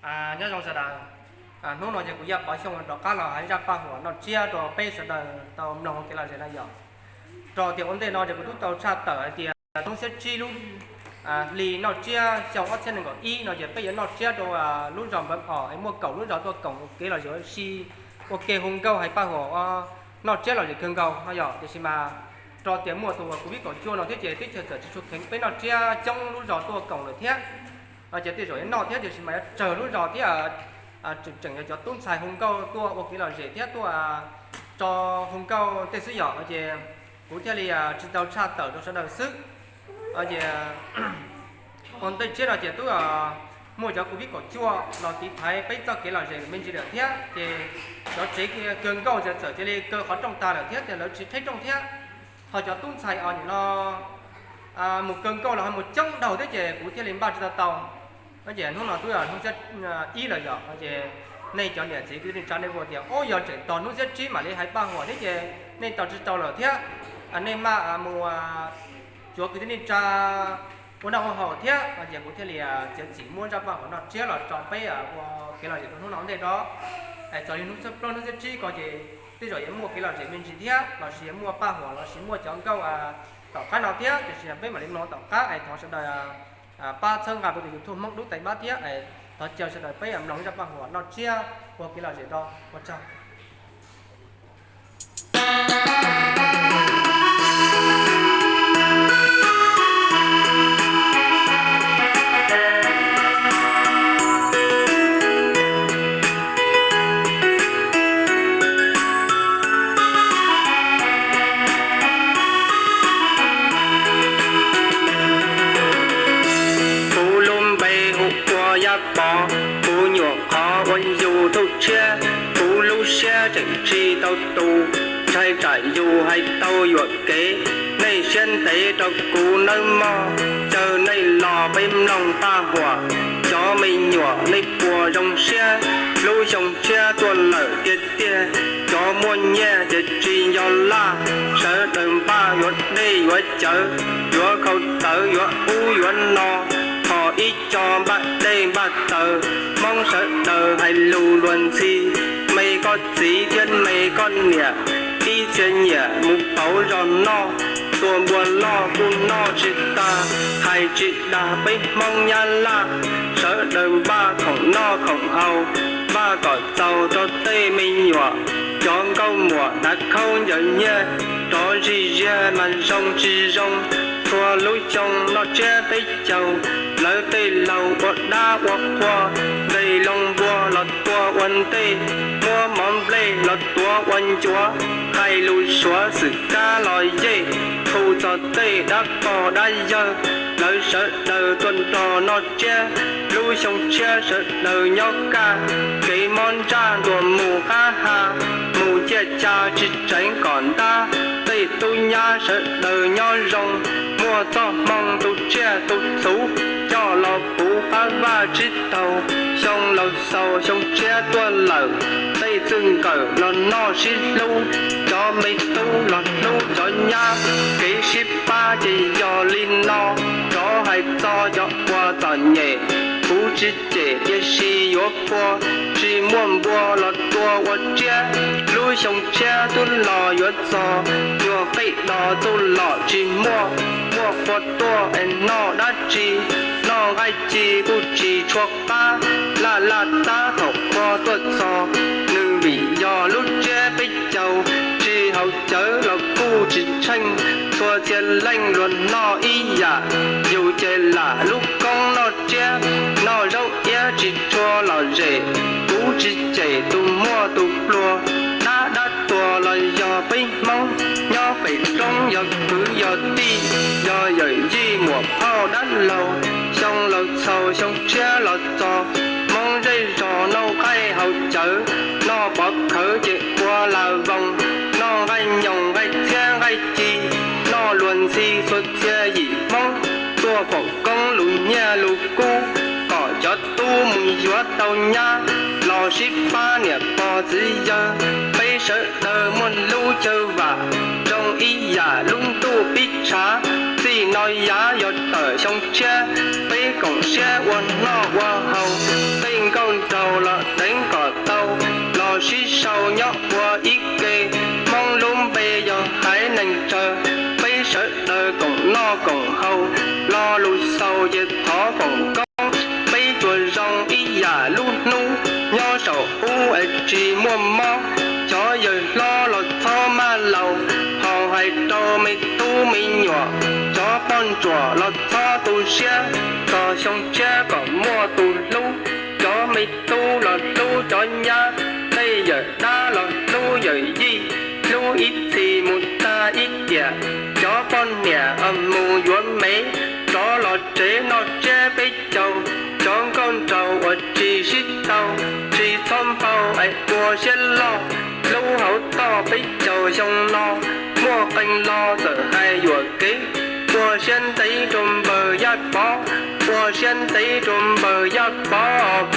Nyob zoo sawv daws, hnub no ces kuv Yaj Pov Xyooj rov qab los hais zaj paj huam noj tsiab rau peb sawv daws tau mloog ua kev lom zem no yom. Rau tias ua ntej no ces kuv twb tau tshaj tawm hais tias hnub xiab tsib lub hli noj tsiab xyoo ob txhiab nees nkaum ib no ces peb yuav noj tsiab rau lub zos Npawv Os es muaj kaum lub zos tuaj koom ua kev lom zem ua si ua ke hu nkauj hais paj huam noj tsiab lom zem kawg nkaus no yom. Tiam sis mas rau tias muaj tus covid kaum cuaj no thiab ces teb chaws txawm tsis tshua kheev peb noj tsiab, coob lub zos tuaj koom lawm thiab. Ces tej zaum yuav noj thiab tiam sis mas yuav tsawg lub zos thiab, tseem tseem yog cov tub ntxhais hu nkauj tuaj ua kev lom zem thiab tuaj tso hu nkauj tej xwb yom. Ces kuv thiaj li tsis tau tshaj tawm rau sawv daws xwb. Ces ua ntej tsiab no ces twb muaj cov covid kaum cuaj los tiv thaiv peb txoj kev lom zem me ntsis lawm thiab ces cov tsev kawg nkauj ces txawm cia li kaw qhov rooj tag lawm thiab ces lawv tsis qheb rooj thiab. Ho cov tub ntxhais os nim no mus kaw nkauj los ho mus coob dhau thiab ces kuv thiaj li npaj tsis tau tau. Ces hnub no twb yog hnub xiab ib lawm yom, ces nej cov niam txiv kwv tij neej tsa nej kuj tias, Ub, yog tseem tos hnub xiab tsib mam li hais paj huam thiab ces nej tos tsis tau lawm thiab, nej maj mus cuav kwv tij neej tsa ua noj ua haus thiab. Ces kuv thiaj li txiav txim muab zaj paj huam noj tsiab los tso peb ua kev lom zem rau hnub no ntej rau. Txog li hnub xiab plaub hnub xiab tsib ko ces tej zaum yuav muaj kev lom zem me ntsis thiab lossis yuav muaj paj huam lossis muaj cov nkauj tom qab no thiab, tiam sis peb mam li mloog tom qab es thov sawv daws pab txhawb nqa kuv tus YouTube Hmoob Dub Tais Npab thiab es thov caw sawv daws peb mloog zaj paj huam noj tsiab ua kev lom zem rau. Ua tsaug. Kuv lub npe hu ua Yaj Pov, kuv nyuam qhuav ua yus tub tshiab, kuv lub siab tseem tsis tau tu, ntshai tsam yus hais tau yuam kev, nej siab ntev rau kuv nawb mog, caw nej los peb mloog paj huam, cov me nyuam nej puas zoo siab, lub xyoo tshiab tuaj lawm tiag tiag, cov muaj nyiaj ces tsis nco laj, sawv daws npaj yuav dej yuav cawv, yuav khau tawv yuav ub yuav no, ho ib co npaj dej npaj cawv, Hmoob sawv daws hais lus luag ntxhi, me koj txiv thiab me koj niam, ib txhia nyiam mus pauv zog noj, tua npua loj kuj noj tsis tag, hais tsis dag peb Hmoob Nyab Laj, sawv daws npaj khoom noj khoom haus, npaj kom txaus rau tej me nyuam, cov nkauj muam hnav khaub ncaws nyiaj, rov zij ziag mas zoo tsis zoo, txhua lub xyoo noj tsiab teb chaws, lawv tej laus ua dab ua qhua, nqes loo npua los tua ua ntej, muab mov nplej los tuav ua ncuav, hais lus suav xwm kab los yej, hu txog tej dab pog dab yawg, lawv sawv daws tuaj nrog noj tsiab, lub xyoo tshiab sawv daws nyob kaj, kev mob ntsaj ntuas mus qab ha, mus ciaj ca tsis tseev kom ntab, tej tub nyab sawv daws nyob zoo, muaj txoj hmoo tu tsiaj tu txhuv, coj los puv qab vaj tsib taug, xyoo laus xaus xyoo tshiab tuaj lawm, tej txwj nkawm los noj sib hlub, cov me tub los hlub cov nyab, kev sib pab ces yog li no, rov hais txog cov uas txom nyem, kuv tsis cem tiam sis yuav pua, tsis muaj npua los tua ua tsiab, lub xyoo tshiab twb los yuav txog, nyuag qej dos txuj lom tsis muaj, muaj qhua tuaj es noj dab tsi, noj nqaij ci kuj tsis tshua qab, laj laj tab thaum qhua tuaj txog, nws vim yog lub tsiab peb caug, tsis haus cawv los kuj tsis tsheej, txhua txhia leej luag noj ib yam, yus ces lam lub koob noj tsiab, noj zaub iab tsis tshua lom zem, kuv tsis cem tus muaj tus pluag, dab dab tuag los yog peb Hmoob, nyob pem roob yog kwv yog tij, yog yawm yij muam phauj dab laug, xyoo laus txhaus xyoo tshiab los txog, Hmoob zej zog noj nqaij haus cawv, noj pov khawv ces ua la voos, noj nqaij nyoos nqaij txhiab nqaij ci, noj luag ntxhi txhua txhia yim Hmoob, tuaj foom koob lus nyiaj lus kub, kom cov tub mus yuav tau nyab, los sib pab niam pog txiv yawg, peb sawv daws muaj lub chaw vam, zoo ib yam lub ntuj pib tshav, txij no yav yog tawm xyoo tshiab, peb koom siab ua noj ua haus, tej nkauj Lub hnub nyob saum ub es tsis muaj mob, cov yawg hlob los txhob maj laus, ho hais rau me tub me nyuam, cov poj ntsuam los txhob tu siab, txog xyoo tshiab kom muaj tus hlub, cov me tub los hlub cov nyab, tej yawm dab los hlub yawm yij, hlub ib txhis mus tag ib tiam, cov poj niam mus yuav me, rov los tsev noj tsiab peb caug, cov nkauj nraug uas tsis sib tau, tsis txhob npau es ua siab loj, hlub hauv toj peb caug xyoo no, muaj qee lo txawm hais yuam kev, ua siab ntev rau npawg Yaj Pov, ua siab ntev rau npawg Yaj Pov os.